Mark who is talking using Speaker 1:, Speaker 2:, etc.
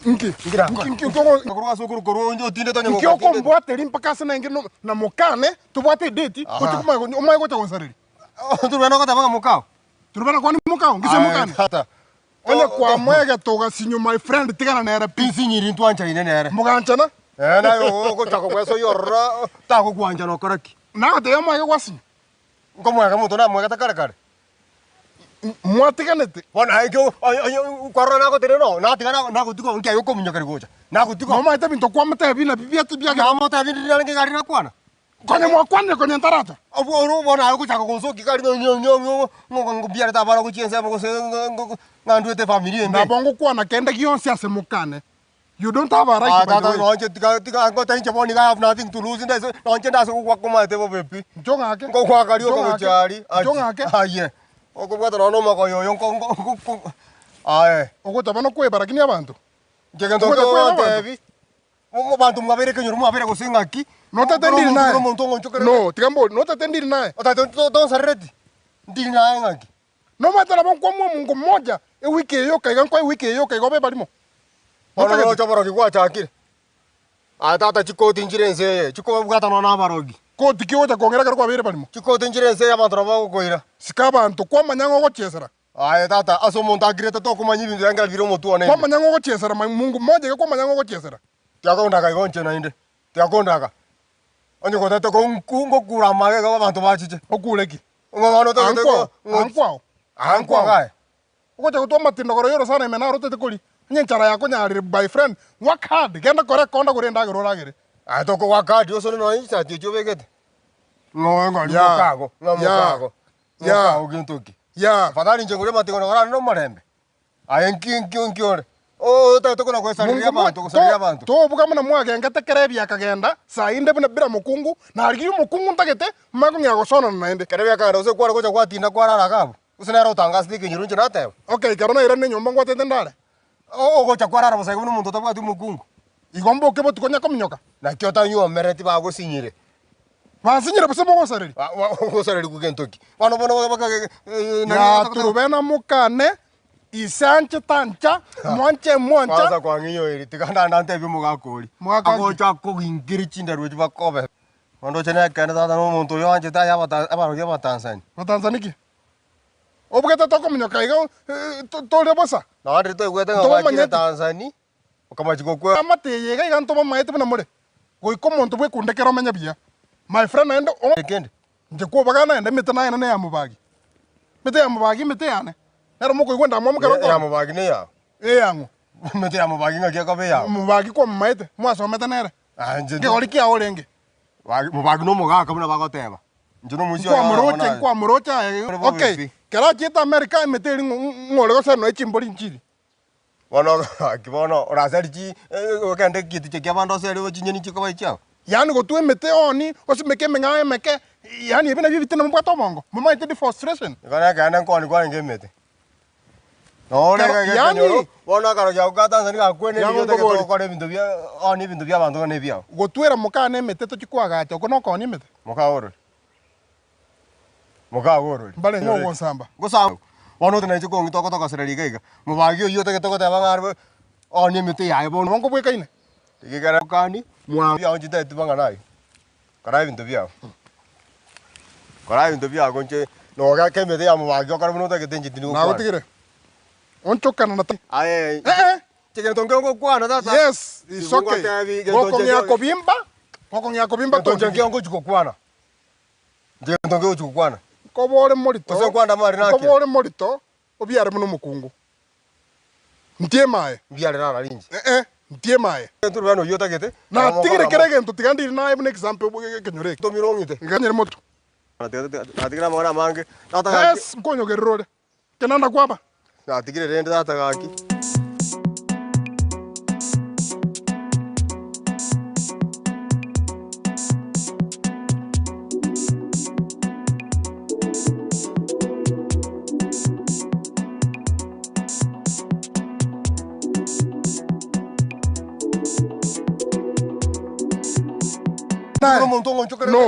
Speaker 1: Nki? Nki Nki okombwateria mpaka ase nainche na mokane tobwate edate gochia komanya omanye gocha gonsareria?
Speaker 2: Turubena ogoteba ng'a mokao.
Speaker 1: Turubena kwani mokao? Ngise mokane? Onye kwamoegete ogasinyo my friend tigana nere pi.
Speaker 2: Tinsinyiri ntwanchaine nere.
Speaker 1: Moganchana?
Speaker 2: Eh, naye ogochaka gwesoyia ororo tagokwancha nokora ki?
Speaker 1: Nagotebia omoege gwasinyo.
Speaker 2: Nkomoega omonto namoegete kare kare.
Speaker 1: Mwatiganete?
Speaker 2: Bono aye ekio kwarora nagotenena oo, natiga nagotiga oo, nki aye okominyokeria gocha? Nagotiga oo.
Speaker 1: Nomanyete ebinto kwamotebia nabio biacha biagera.
Speaker 2: Namotebia ndiri narenge iga aria nakwana.
Speaker 1: Konya mwakwanire konya ntaracha.
Speaker 2: Obwo oro bono aye ogochaka gonsokia iga aria ng'a ng'a ng'a mbiarete abana gochia ensemo gose ng'a ndwete efamiri ende.
Speaker 1: Nabo ngokwana kende gionsi ase mokane. You don't have a right
Speaker 2: Ah,
Speaker 1: by the
Speaker 2: tata
Speaker 1: way.
Speaker 2: nonche tiga tiga ngote inche bono iga I have nothing to lose ndase nonche ndase gogoaka omanyete bobe pi.
Speaker 1: Incho ng'ake.
Speaker 2: Ngogoaka rioka
Speaker 1: Incho ng'ake.
Speaker 2: gochia aria.
Speaker 1: Incho ng'ake.
Speaker 2: Aye. Okobwata nonya na omogoyo oyo nko nko nko nko aye.
Speaker 1: Ogocha bono kweba lakini abanto.
Speaker 2: Inche gento
Speaker 1: Ogocha kweba abanto.
Speaker 2: nkogotebi, abanto mwabeire ekenyoro mwabeire gose ng'aki,
Speaker 1: Notete
Speaker 2: kera
Speaker 1: ndiri
Speaker 2: omonto
Speaker 1: naye.
Speaker 2: kera omonto ong'onchokere.
Speaker 1: No, tiga mbori, notete ndiri naye.
Speaker 2: Otagete tonsarereti? Ndiri naye ng'aki?
Speaker 1: Nomanyete nabo nkwamua omongo mmoja ewiki eye yoka iga nkoe ewiki eye yoka iga obe barimo.
Speaker 2: Bono
Speaker 1: Notagete?
Speaker 2: roche oborogi gwachakire. Aye tata chikoti nchire ense eye, chikobwatana na abarogi.
Speaker 1: Koti ki ogocha kong'ira ekero kwabeire barimo?
Speaker 2: Chikoti nchire ense eye abanto nabo bagokoira.
Speaker 1: Sika abanto, kwamanya ng'a ogochiesera.
Speaker 2: Aye tata, ase omonto akirete tokomanya ebinto biange bire omotwe one ime.
Speaker 1: Kwamanya ng'a ogochiesera, mongo mmoja iga kwamanya ng'a ogochiesera.
Speaker 2: Tiakondaga igo inche naende, tiakondaga. Onye gotete ngokura amage iga abanto bachiche.
Speaker 1: Okure ki?
Speaker 2: Ng'a bono otagete
Speaker 1: Ankwao,
Speaker 2: ng'o-
Speaker 1: ankwao.
Speaker 2: Ankwao gaye.
Speaker 1: Ogocha gotwa amatindogoro y'orosana ime naro otete koria, onye enchara yakonyarire my friend, work hard, genda kora ekonda gora endagera oragere.
Speaker 2: Aye tokogoaka hard osone nonya chisati echio obegete. Ng'o ng'o
Speaker 1: Yeah.
Speaker 2: mokago, ng'a
Speaker 1: Yeah.
Speaker 2: mokago.
Speaker 1: Yeah.
Speaker 2: Mokago gento ki?
Speaker 1: Yeah.
Speaker 2: Afadhali inche ngore amatigo na korane nomorembe. Aye nki nki nki ore? Oo otagete kona gosareria
Speaker 1: Mungu
Speaker 2: abanto, gosareria abanto.
Speaker 1: Tobuga buna mwagengete kera ebiakagenda, saa inde buna bila mokungu, narigirie omokungu ntagete, manye kong'ea gosonana naende.
Speaker 2: Kera ebiakagenda gose kware gocha gwatinda kwarara iga abwo, gose nere otangasete ekenyoro inche nateba.
Speaker 1: Okay, ekero nairane nyomba ngwatete ndare.
Speaker 2: Ogocha kwarara bosa iga buna omonto otabwati omokungu.
Speaker 1: Igo mboke botuko onye kominyoka.
Speaker 2: Naki otanywomereti bagosinyire.
Speaker 1: Bansinyire bosa mogosareria.
Speaker 2: Gosareria gento ki? Bono bono
Speaker 1: Ya Turubena mokane, ise anche tancha, mwanche mwancha.
Speaker 2: Kwanza kwang'inyoiri tiga naende antebie omogaka oria.
Speaker 1: Mogaka nki?
Speaker 2: Agocha akoginkeri chindarua echio bakobe. Bono ndoche nekeene tata na omonto oyo oanchete aye abata abarogi abatanzani.
Speaker 1: Batanzani ki? Obwate tokominyoka iga tore bosa.
Speaker 2: Nonye riria twaigwete ng'a gwachire
Speaker 1: Ntobamanyeti.
Speaker 2: Tanzani, okamachia gokwa.
Speaker 1: Amate eye iga iga ntobamaete buna more. Goika omonto bwekunde kera omenye buya. My friend naende o.
Speaker 2: Ekende.
Speaker 1: Inche kwobagana naende emete naye ne ya mobagi. Emete ya mobagi emete yane. Nero mokoigwa endamwamu kero
Speaker 2: Ya mobagi ne eyao.
Speaker 1: Eyang'o.
Speaker 2: Emete ya mobagi ng'aki ekoba eyao.
Speaker 1: Mobagi kwamamaete, mwasomete nere.
Speaker 2: Ah, inche
Speaker 1: Nkegori kiao orenge.
Speaker 2: Mobagi na omogaka buna bagoteba. Inche nomoisia oye
Speaker 1: Nkwamoroche,
Speaker 2: bono aye.
Speaker 1: nkwamoroche aye.
Speaker 2: Ore bobe
Speaker 1: Okay,
Speaker 2: pi.
Speaker 1: kero achiete America emete eria ng'o ng'ore gose noe chimbori nchiri.
Speaker 2: Bono gaki bono oraseri chi ogende egeticha kia abande oseri chinyeni chikoba echiao.
Speaker 1: Yaani gotwa emete oni, osimeke emeng'ao emeke, yaani ebi nabio ebitina mobwate obongo, momanyete deforestation.
Speaker 2: Igo nekeene nkoni kwarenge emete. Nore
Speaker 1: Kero-
Speaker 2: iga
Speaker 1: yaani-
Speaker 2: ekenyoro, bono akarokia agwo ka Tanzania gakwenene
Speaker 1: Yaani
Speaker 2: nigo otagete
Speaker 1: nkobori.
Speaker 2: gokora ebinto bia oni ebinto bia abanto ng'a nebiao.
Speaker 1: Gotwera mokane emete tochie koagacha, okwo nokoonia emete.
Speaker 2: Mokaorori. Mokaorori.
Speaker 1: Mbare ng'o ogonsamba.
Speaker 2: Gosamba. Bono otenenetie kong'ita ogotogosereria iga iga. Mobagi oyio otagete goteba ng'a arwe onie emete yaye bono.
Speaker 1: Nabo nkobwekaine.
Speaker 2: Rigikera okani mwa biao nchitagete mang'ana ayio. Kora ebinto biao. Kora ebinto biago inche nogaka emete ya mobagi okore buna otagete inche tindi gokwana.
Speaker 1: Nagotigire. Onchokana na ta.
Speaker 2: Aye
Speaker 1: Eh eh.
Speaker 2: inche gento nkere ngokwana tata.
Speaker 1: Yes, it's
Speaker 2: Tigo
Speaker 1: okay.
Speaker 2: ngotebi gento inche
Speaker 1: Gokong'ea
Speaker 2: nkio-
Speaker 1: kobimba, gokong'ea kobimba
Speaker 2: gento inche
Speaker 1: tondigie.
Speaker 2: nkio ngochi gokwana. Inche gento nkio ngochi gokwana.
Speaker 1: Nkoba ore morito,
Speaker 2: Gose nkwanda amari naki?
Speaker 1: nkoba ore morito, obiare buna omokungu. Ntieme aye.
Speaker 2: Mbiare rara rinche.
Speaker 1: Eh eh, ntieme aye.
Speaker 2: Gento buna oyio otagete.
Speaker 1: Natigire kera egento tiga ndiri naye buna example ekenyoro eke.
Speaker 2: Ntomire ong'ite.
Speaker 1: Nganyere motwe.
Speaker 2: Natigire amang'ana amange. Tata gaki.
Speaker 1: Yes, nkonyogerera ore. Kenanda kwaba.
Speaker 2: Natigire rende tata gaki.
Speaker 1: No.